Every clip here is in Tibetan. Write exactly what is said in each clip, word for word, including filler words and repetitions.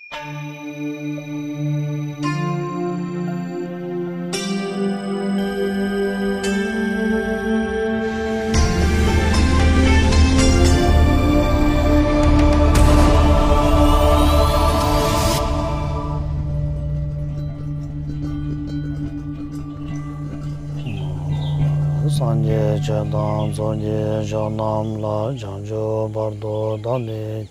སངས་རྒྱས་ཆོས་དང་ཚོགས་ཀྱི་མཆོག་རྣམས་ལ། བྱང་ཆུབ་བར་དུ་བདག་ནི།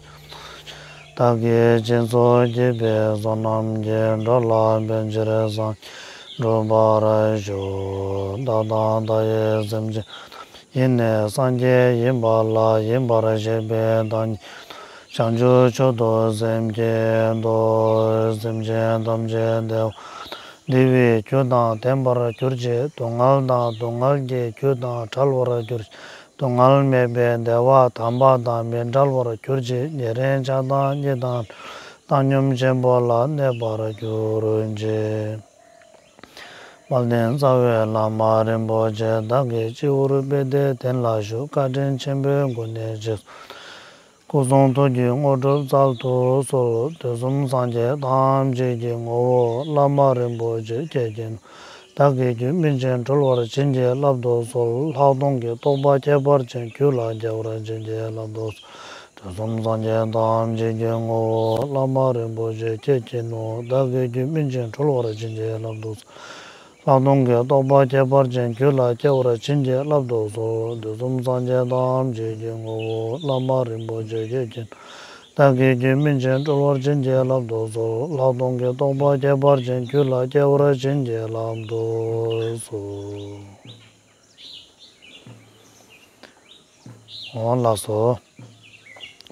བདག་གིས་སྦྱིན་སོགས་བགྱིས་པའི་བསོད་ནམས་ཀྱིས། འགྲོ་ལ་ཕན་ཕྱིར་སངས་རྒྱས་འགྲུབ་པར་ཤོག། བདག་དང་མཐའ་ཡས་སེམས་ཅན་ཡིད་ནི་སངས་རྒྱས་ཡིན་པ་ལ། ཡིན་པར་ཤེས་པའི་བདག་ཉིད་བྱང་ཆུབ་མཆོག་ཏུ་སེམས་བསྐྱེད་དོ། སེམས་ཅན་ཐམས་ཅད་བདེ་བ་འདུལ་བའི་རྒྱུ་དང་ལྡན་པར་གྱུར་ཅིག། སྡུག་བསྔལ་དང་སྡུག་བསྔལ་གྱི་རྒྱུ་དང་བྲལ་བར་གྱུར་ཅིག། སྡུག་བསྔལ་མེད་པའི་བདེ་བ་དམ་པ་དང་མི་འབྲལ་བར་གྱུར་ཅིག། ཉེ་རིང་ཆགས་སྡང་གཉིས་དང་བཏང་སྙོམས་ཆེན་པོ་ལ་གནས་པར་གྱུར་ཅིག། དཔལ་ལྡན་རྩ་བའི་བླ་མ་རིན་པོ་ཆེ། བདག་གི་སྤྱི་བོར་པད་ཟླའི་གདན་ལ་བཞུགས། བཀའ་དྲིན་ཆེན་པོས་མགོ་ནས་རྗེས་སུ། སྐུ་གསུང་ཐུགས་ཀྱི་དངོས་གྲུབ་སྩལ་དུ་གསོལ། དུས་གསུམ་སངས་རྒྱས་ཐམས་ཅད་ཀྱི་ངོ་བོ། བླ་མ་རིན་པོ་ཆེ་ཁྱེད་ཀྱིས་ནོ། བདག་གི་རྒྱུད་སྨིན་ཅིང་གྲོལ་བར་བྱིན་གྱིས་བརླབ་ཏུ་གསོལ། ལྷག་མཐོང་གི་རྟོགས་པ་ཁྱད་པར་ཅན་རྒྱུད་ལ་སྐྱེ་བར་བྱིན་གྱིས་བརླབ་ཏུ་གསོལ། དུས་གསུམ་སངས་རྒྱས་ཐམས་ཅད་ཀྱི་ངོ་བོ། བླ་མ་རིན་པོ་ཆེ་ཁྱེད་ཀྱིས་ནོ། བདག་གི་རྒྱུད་སྨིན་ཅིང་གྲོལ་བར་བྱིན་གྱིས་བརླབ་ཏུ་གསོལ། ལྷག་མཐོང་གི་རྟོགས་པ་ཁྱད་པར་ཅན་རྒྱུད་ལ་སྐྱེ་བར་བྱིན་གྱིས་བརླབ་ཏུ་གསོལ། དུས་གསུམ་སངས་རྒྱས་ཐམས་ཅད་ཀྱི་ངོ་བོ། བླ་མ་རིན་པོ་ཆེ་ཁྱེད་ཀྱིས་ནོ། བདག་གི་རྒྱུད་སྨིན་ཅིང་གྲོལ་བར་བྱིན་གྱིས་བརླབ་ཏུ་གསོལ། ལྷག་མཐོང་གི་རྟོགས་པ་ཁྱད་པར་ཅན་རྒྱུད་ལ་སྐྱེ་བར་བྱིན་གྱིས་བརླབ་ཏུ་གསོལ། འོ་ལགས་སོ།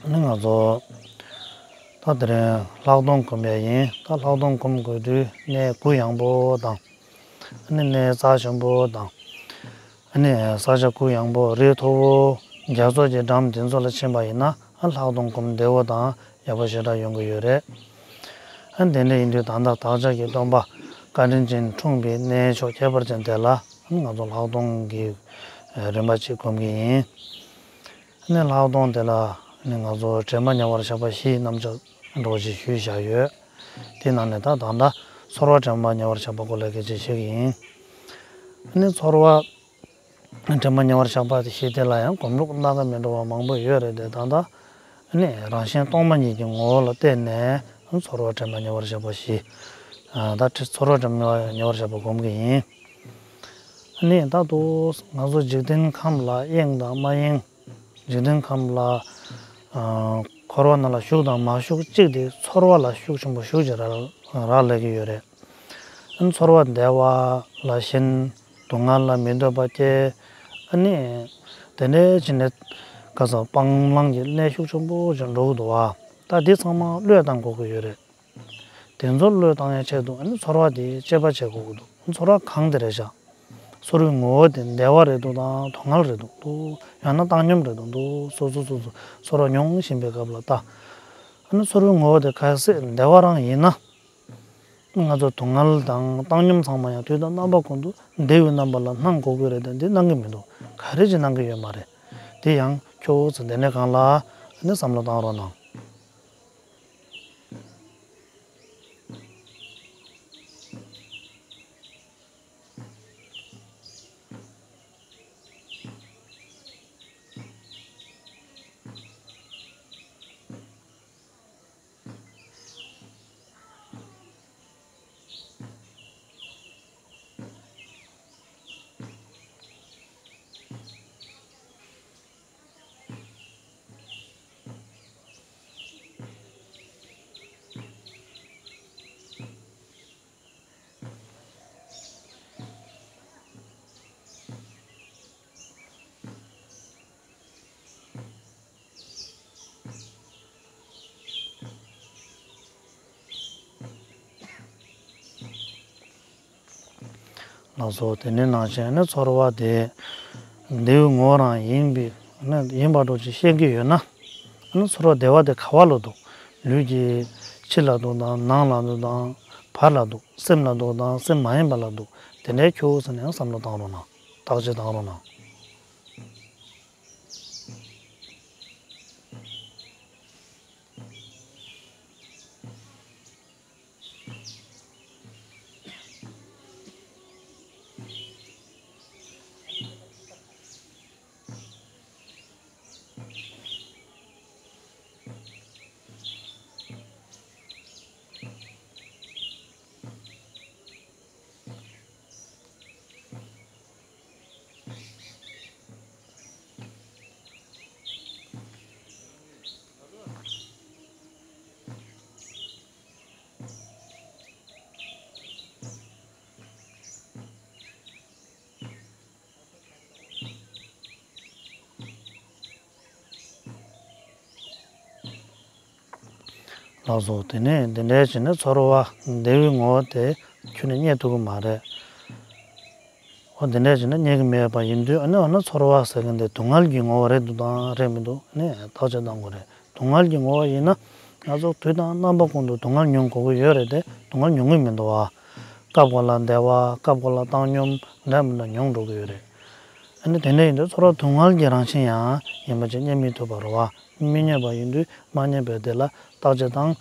ཨ་ནི་ང་ཚོ་ད་དེ་རིང་ལྷག་མཐོང་སྒོམ་ཡས་ཡིན། ད་ལྷག་མཐོང་སྒོམ་དགོས་དུས་གནས་གུ་ཡངས་པོ་དང་། ཨ་ནི་གནས་རྩ་ཆེན་པོ་དང་། ཨ་ནི་ས་ཆ་གུ་ཡངས་པོ། རི་མཐོ་བོ། རྒྱ་མཚོ་གི་འགྲམ་དེ་ཚོ་ལ་ཕྱིན་པ་ཡིན་ན། ཨ་ལྷག་མཐོང་སྒོམ་བདེ་བོ་དང་ཡག་པོ་ཞེ་དྲག་ཡོང་གི་ཡོད་རེད། ཨ་དེ་འདྲ་ཡིན་དུས་ད་ལྟ་བདག་ཅག་གི་སྟོན་པ་བཀའ་དྲིན་ཅན་འཁྲུངས་པའི་གནས་མཆོག་ཁྱད་པར་ཅན་དེ་ལ་ཨ་ནི་ང་ཚོ་ལྷག་མཐོང་གི་རིམ་པ་གཅིག་སྒོམ་གྱི་ཡིན། ཨ་ནི་ལྷག་མཐོང་དེ་ལ་ཨ་ནི་ང་ཚོ་དྲན་པ་ཉེ་བར་བཞག་པ་བཞིའི་རྣམ་གཞག་འདྲ་བོ་ཞིག་ཞུས་བཞག་ཡོད། དེའི་ནང་ནས་ད་ད་ལྟ་ཚོར་བ་དྲན་པ་ཉེ་བར་བཞག་པ་སྐོར་ལ་སྐད་ཆ་བཤད་ཀྱི་ཡིན། ཨ་ནི་ཚོར་བ་དྲན་པ་ཉེ་བར་བཞག་པ་དེ་ཞེས་དེ་ལ་ཡང་སྒོམ་ལུགས་སྣ་ཁ་མི་འདྲ་བ་མང་པོ་ཡོད་རེད་དེ། ད་ལྟ་ཨ་ནི་རང་བཞིན་སྟོང་པ་ཉིད་ཀྱི་ངོ་བོ་ལ་བརྟེན་ནས་ཚོར་བ་དྲན་པ་ཉེ་བར་བཞག་པ་ཞེས། ཨ་ད་ཚོར་བ་དྲན་པ་ཉེ་བར་བཞག་པ་སྒོམ་གྱི་ཡིན། ཨ་ནི་ད་དུ་ང་ཚོ་འཇིག་རྟེན་ཁམས་ལ་གཡེང་དང་མ་གཡེང་། འཇིག་རྟེན་ཁམས་ལ་ཨ་འཁོར་བ་ནང་ལ་ཞུགས་དང་མ་ཞུགས་གཅིག་དེ་ཚོར་བ་ལ་ཤུགས་ཆེན་པོ་ཞེ་དྲག་རག་ལས་ཀྱི་ཡོད་རེད། ཨ་ནི་ཚོར་བ་བདེ་བ་ལ་ཞེན། སྡུག་བསྔལ་ལ་མི་འདོད་པ་སྐྱེ། ཨ་ནི་དེ་འདྲའི་ཕྱིན་ནས་ག་ས་སྤང་བླང་གི་གནས་ཤུགས་ཆེན་པོ་ཅིག་འགྲོ་གི་འདུག་བ། ད་འདི་ཚང་མ་བློས་བཏང་དགོས་ཀྱི་ཡོད་རེད། དེ་ཚོ་བློས་བཏང་ཡའི་ཆེད་དུ་ཨ་ནི་ཚོར་བ་དེ་དཔྱད་པ་བྱེད་དགོས་ཀྱི་འདུག་ཚོར་བ་གང་དེ་རེད་བཞག་ཚོར་བའི་ངོ་བོ་དེ་བདེ་བ་རེད་འདུག་དང་སྡུག་བསྔལ་རེད་འདུག་འདུག་ཡང་ན་བཏང་སྙོམས་རེད་འདུག་འདུག་སོ་སོ་སོ་སོ་ཚོར་བ་མྱོང་བཞིན་པའི་སྐབས་ལ་ལྟ། ཨ་ནི་ཚོར་བའི་ངོ་བོ་དེ་གལ་སྲིད་བདེ་བ་རང་ཡིན་ན། ང་ཚོ་སྡུག་བསྔལ་དང་བཏང་སྙོམས་ཚང་མ་ཡང་དུས་དང་རྣམ་པ་ཀུན་ཏུ་བདེ་བའི་རྣམ་པ་ལ་སྣང་དགོས་ཀྱི་རེད་དེ། འདི་སྣང་གི་མི་འདུག་ག་རེ་ཅིག་སྣང་གི་ཡོད་མ་རེད། དེ་ཡང་ཁྱོད་ཚོ་དེ་ནས་གང་ལ་ཨ་ནི་བསམ་བློ་བཏང་རོགས་གནང་། ལགས་སོ། དེ་ནས་ནང་བཞིན་ནི་ཚོར་བ་དེ་བདེ་བའི་ངོ་བོ་རང་ཡིན་པའི་ནི་ཡིན་པ་འདྲ་ཅིག་ཤེས་ཀྱི་ཡོད་ན། ཨ་ནི་ཚོར་བ་བདེ་བ་དེ་ག་བ་ལ་འདུག་ལུས་ཀྱི་ཕྱི་ལ་འདུག་དང་ནང་ལ་འདུག་དང་བར་ལ་འདུག་སེམས་ལ་འདུག་དང་སེམས་མ་ཡིན་པ་ལ་འདུག་དེ་འདྲའི་ཁྱོད་ཟེར་ནས་བསམ་བློ་བཏང་རོགས་གནང་། བརྟག་དཔྱད་བཏང་རོགས་གནང་། ལགས་སོ། དེ་ནས་འདི་འདྲའི་བྱས་ནས་ཚོར་བ་བདེ་བའི་ངོ་བོ་དེ་ཁྱོན་ནས་རྙེད་ཐུབ་ཀྱི་མ་རེད། འོ་དེ་འདྲའི་བྱས་ནས་རྙེད་ཀྱི་མེད་པ་ཡིན་དུས། ཨ་ནི་འོ་ན་ཚོར་བ་ཟེར་མཁན་དེ་སྡུག་བསྔལ་གྱི་ངོ་བོ་རེད་འདུག་དང་རེད་མི་འདུག་ཨ་ནི་བརྟག་དཔྱད་གཏང་དགོས་རེད། སྡུག་བསྔལ་གྱི་ངོ་བོ་ཡིན་ན། ང་ཚོ་དུས་དང་རྣམ་པ་ཀུན་ཏུ་སྡུག་བསྔལ་མྱོང་དགོས་ཀྱི་ཡོད་རེད་དེ། སྡུག་བསྔལ་མྱོང་གི་མི་འདུག་བ། སྐབས་འགའ་ལ་བདེ་བ། སྐབས་འགའ་ལ་བཏང་སྙོམས་འདྲ་མི་འདྲ་མྱོང་འགྲོ་གི་ཡོད་རེད། ཨ་ནི་དེ་འདྲ་ཡིན་དུས་ཚོར་བ་སྡུག་བསྔལ་གྱི་རང་བཞིན་ཡང་ཡིན་པ་ཅིག་རྙེད་མི་ཐུབ་པ་རེད་བ། མི་རྙེད་པ་ཡིན་དུས་མ་རྙེད་པའི་དེ་ལ་བརྟག་དཔྱད་བཏང་།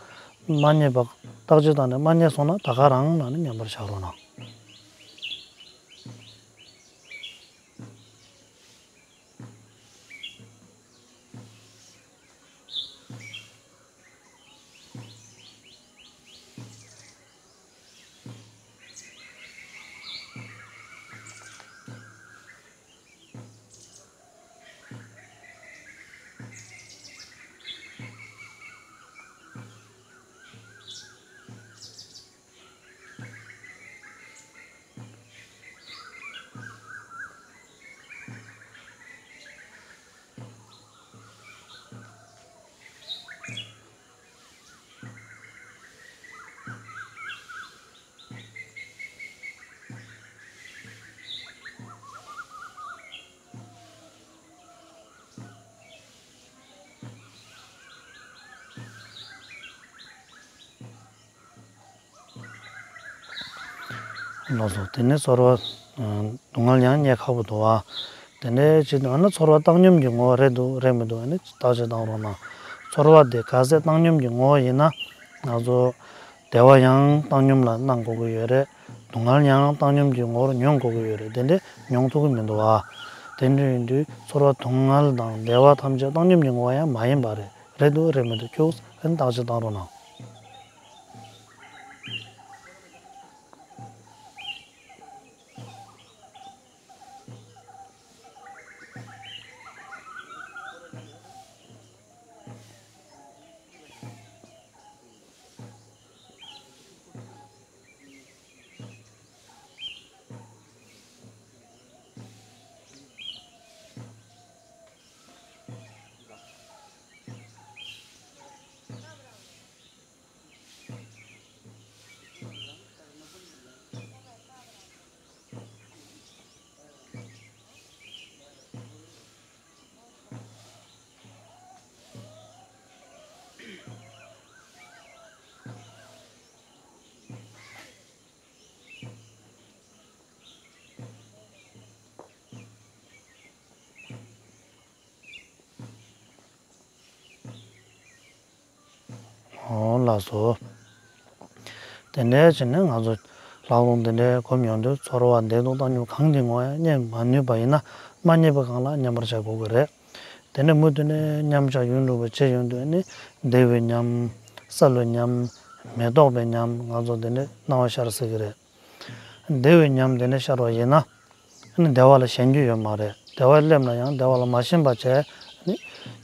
མ་རྙེད་པ། བརྟག་དཔྱད་བཏང་ནས་མ་རྙེད་སོང་ན་ད་ག་རང་ལ་ནི་མཉམ་པར་བཞག་རོགས་གནང་། ལགས་སོ། དེ་ནས་ཚོར་བ། ཨ། སྡུག་བསྔལ་ཡང་རྙེད་ཁག་པོ་འདུག་བ། དེ་འདྲའི་ཕྱིར་དུ་ཨ་ནི་ཚོར་བ་བཏང་སྙོམས་ཀྱི་ངོ་བོ་རེད་འདུག་རེད་མི་འདུག་ཨ་ནི་བརྟག་དཔྱད་གཏང་རོགས་གནང་། ཚོར་བ་དེ་ག་ཚད་བཏང་སྙོམས་ཀྱི་ངོ་བོ་ཡིན་ན། ང་ཚོ་བདེ་བ་ཡང་བཏང་སྙོམས་ལ་སྣང་དགོས་ཀྱི་ཡོད་རེད། སྡུག་བསྔལ་ཡང་བཏང་སྙོམས་ཀྱི་ངོ་བོར་མྱོང་དགོས་ཀྱི་ཡོད་རེད། དེ་འདྲའི་མྱོང་ཐུབ་ཀྱི་མི་འདུག་བ། དེ་འདྲ་ཡིན་དུས་ཚོར་བ་སྡུག་བསྔལ་དང་བདེ་བ་ཐམས་ཅད་བཏང་སྙོམས་ཀྱི་ངོ་བོ་ཡང་མ་ཡིན་པ་རེད། རེད་འདུག་རེད་མི་འདུག་ཁྱོད་ཨ་ནི་བརྟག་དཔྱད་གཏང་རོགས་གནང་། འོ་ལགས་སོ། དེ་འདྲའི་བྱས་ནས་ང་ཚོ་ལྷག་རུང་དེ་འདྲའི་སྒོམ་ཡོང་དུས་ཚོར་བ་བདེ་སྡུག་བཏང་སྙོམས་གང་གི་ངོ་ཡང་རྙེད་མ་ནུས་པ་ཡིན་ན། མ་རྙེད་པ་གང་ལ་མཉམ་པར་བཞག་དགོས་ཀྱི་རེད། དེ་འདྲ་མུ་མཐུད་ནས་མཉམ་བཞག་ཡུན་རིང་པོ་བྱས་ཡོང་དུས་ནི་བདེ་བའི་ཉམས། གསལ་བའི་ཉམས། མི་རྟོག་པའི་ཉམས། ང་ཚོ་དེ་འདྲའི་སྣང་བ་ཤར་སྲིད་ཀྱི་རེད། བདེ་བའི་ཉམས་དེ་འདྲ་ཤར་བ་ཡིན་ན། ཨ་ནི་བདེ་བ་ལ་ཞེན་རྒྱུ་ཡོད་མ་རེད། བདེ་བ་སླེབས་ན་ཡང་བདེ་བ་ལ་མ་ཞེན་པ་བྱས། ཨ་ནི་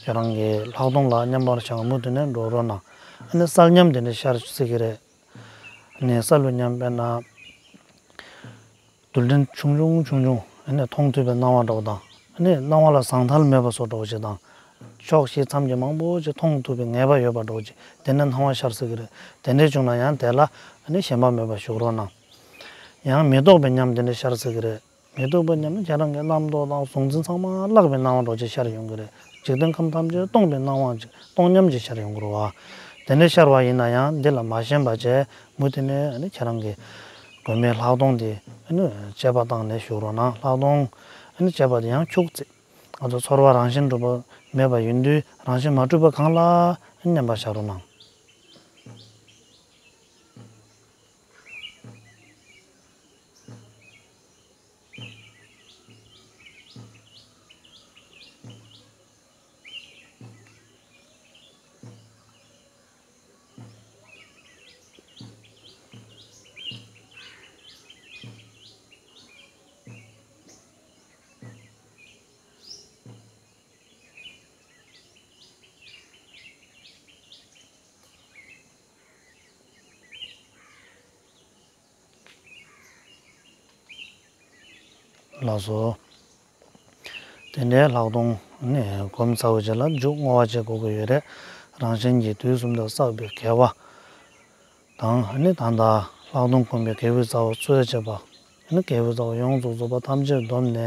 ཁྱེད་རང་གི་ལྷག་མཐོང་ལ་མཉམ་པར་བཞག་མུ་མཐུད་ནས་འགྲོ་རོགས་གནང་། ཨ་ནི་གསལ་ཉམས་དེ་འདྲ་ཤར་སྲིད་ཀྱི་རེད། ཨ་ནི་གསལ་བའི་ཉམས་དཔེར་ན། རྡུལ་ཕྲན་ཆུང་ཆུང་ཆུང་ཆུང་། ཨ་ནི་མཐོང་ཐུབ་པའི་སྣང་བ་འདྲ་བོ་དང་། ཨ་ནི་སྣང་བ་ལ་ཟང་ཐལ་མེད་པ་བཟོ་འདྲ་བོ་ཞིག་དང་། ཕྱོགས་བཞི་མཚམས་ཀྱི་མང་པོ་ཅིག་མཐོང་ཐུབ་པའི་ངེས་པ་ཡོད་པ་འདྲ་བོ་ཅིག་དེ་འདྲའི་སྣང་བ་ཤར་སྲིད་ཀྱི་རེད། དེ་འདྲའི་བྱུང་ན་ཡང་དེ་ལ་ཨ་ནི་ཞེན་པ་མེད་པར་བཞུགས་རོགས་གནང་། ཡང་མི་རྟོག་པའི་ཉམས་དེ་འདྲ་ཤར་སྲིད་ཀྱི་རེད། མི་རྟོག་པའི་ཉམས་ནི་ཁྱེད་རང་གི་རྣམ་རྟོག་དང་གཟུང་འཛིན་ཚང་མ་བརླག་པའི་སྣང་བ་འདྲ་བོ་ཅིག་ཤར་ཡོང་གི་རེད། འཇིག་རྟེན་ཁམས་ཐམས་ཅད་སྟོང་པའི་སྣང་བ་ཅིག་སྟོང་ཉམས་ཅིག་ཤར་ཡོང་གི་རེད་བ། དེ་འདྲ་ཤར་བ་ཡིན་ན་ཡང་འདི་ལ་མ་ཞེན་པ་བྱས། མུ་མཐུད་ནས་ཨ་ནི་ཁྱེད་རང་གི་སྒོམ་པའི་ལྷག་མཐོང་དེ་ཨ་ནི་དཔྱད་པ་བཏང་ནས་བཞུགས་རོགས་གནང་། ལྷག་མཐོང་ཨ་ནི་དཔྱད་པ་དེ་ཡང་འཁྱུག་ཙམ། ང་ཚོ་ཚོར་བ་རང་བཞིན་གྲུབ་པ་མེད་པ་ཡིན་དུས། རང་བཞིན་མ་གྲུབ་པ་གང་ལ་ཨ་ནི་མཉམ་པར་བཞག་རོགས་གནང་། ལགས་སོ། དེ་འདྲའི་ལྷག་མཐོང་ནི་སྒོམ་ཚར་བའི་རྗེས་ལ་མཇུག་བསྔོ་བ་བྱེད་དགོས་ཀྱི་ཡོད་རེད། རང་གཞན་གྱི་དུས་གསུམ་དུ་བསགས་པའི་དགེ་བ་དང་། ཨ་ནི་ད་ལྟ་ལྷག་མཐོང་སྒོམ་པའི་དགེ་བའི་རྩ་བ་རྩོལ་བྱེད་པ། ཨ་ནི་དགེ་བའི་རྩ་བ་ཡོངས་སུ་རྫོགས་པ་ཐམས་ཅད་བསྡོམས་ནས།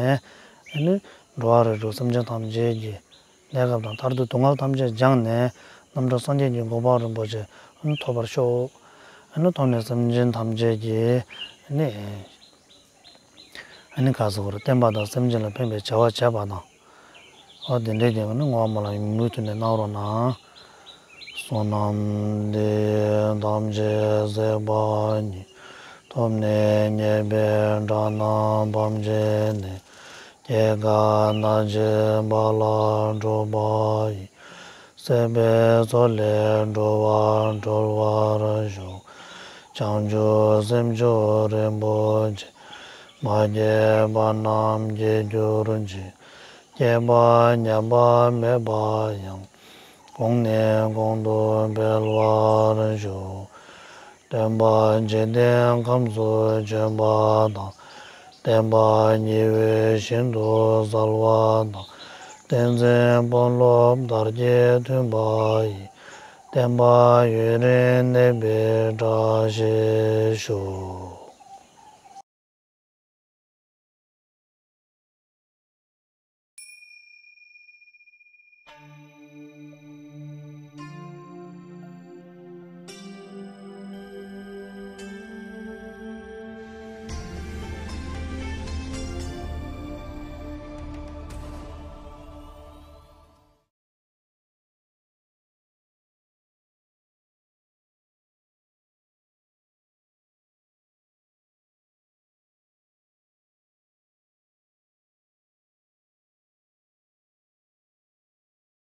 ཨ་ནི་འགྲོ་བ་རིགས་དྲུག་སེམས་ཅན་ཐམས་ཅད་ཀྱི་གནས་སྐབས་དང་མཐར་ཐུག་སྡུག་བསྔལ་ཐམས་ཅད་སྦྱངས་ནས། རྣམ་གྲོལ་སངས་རྒྱས་ཀྱི་གོ་འཕང་རིན་པོ་ཆེ་ཨ་ནི་ཐོབ་པར་ཤོག་ཨ་ནི་ཐོབ་ནས་སེམས་ཅན་ཐམས་ཅད་ཀྱི་ཨ་ནི། ཨ་ནི་ག་ཟེར་དགོས་རེད། བསྟན་པ་དང་སེམས་ཅན་ལ་ཕན་པའི་བྱ་བ་བྱས་པ་དང་། ཨོ་དེ་འདྲའི་དེ་ནི་བསྔོ་བ་སྨོན་ལམ་མུ་མཐུད་ནས་གནང་རོགས་གནང་། བསོད་ནམས་འདི་ཡིས་ཐམས་ཅད་གཟིགས་པ་ཉིད། ཐོབ་ནས་ཉེས་པའི་དགྲ་རྣམས་ཕམ་བྱས་ནས། སྐྱེ་རྒ་ན་འཆིའི་རྦ་རླབས་འཁྲུགས་པ་ཡི། སྲིད་པའི་མཚོ་ལས་འགྲོ་བ་སྒྲོལ་བར་ཤོག་བྱང་ཆུབ་སེམས་མཆོག་རིན་པོ་ཆེ། མ་སྐྱེས་པ་རྣམས་སྐྱེ་གྱུར་ཅིག་སྐྱེས་པ་ཉམས་པ་མེད་པ་ཡང་། གོང་ནས་གོང་དུ་འཕེལ་བར་ཤོག་སྟོན་པ་འཇིག་རྟེན་ཁམས་སུ་བྱོན་པ་དང་། བསྟན་པ་ཉི་འོད་བཞིན་དུ་གསལ་བ་དང་། བསྟན་འཛིན་དཔོན་སློབ་དར་རྒྱས་མཐུན་པ་ཡིས། བསྟན་པ་ཡུན་རིང་གནས་པའི་བཀྲ་ཤིས་ཤོག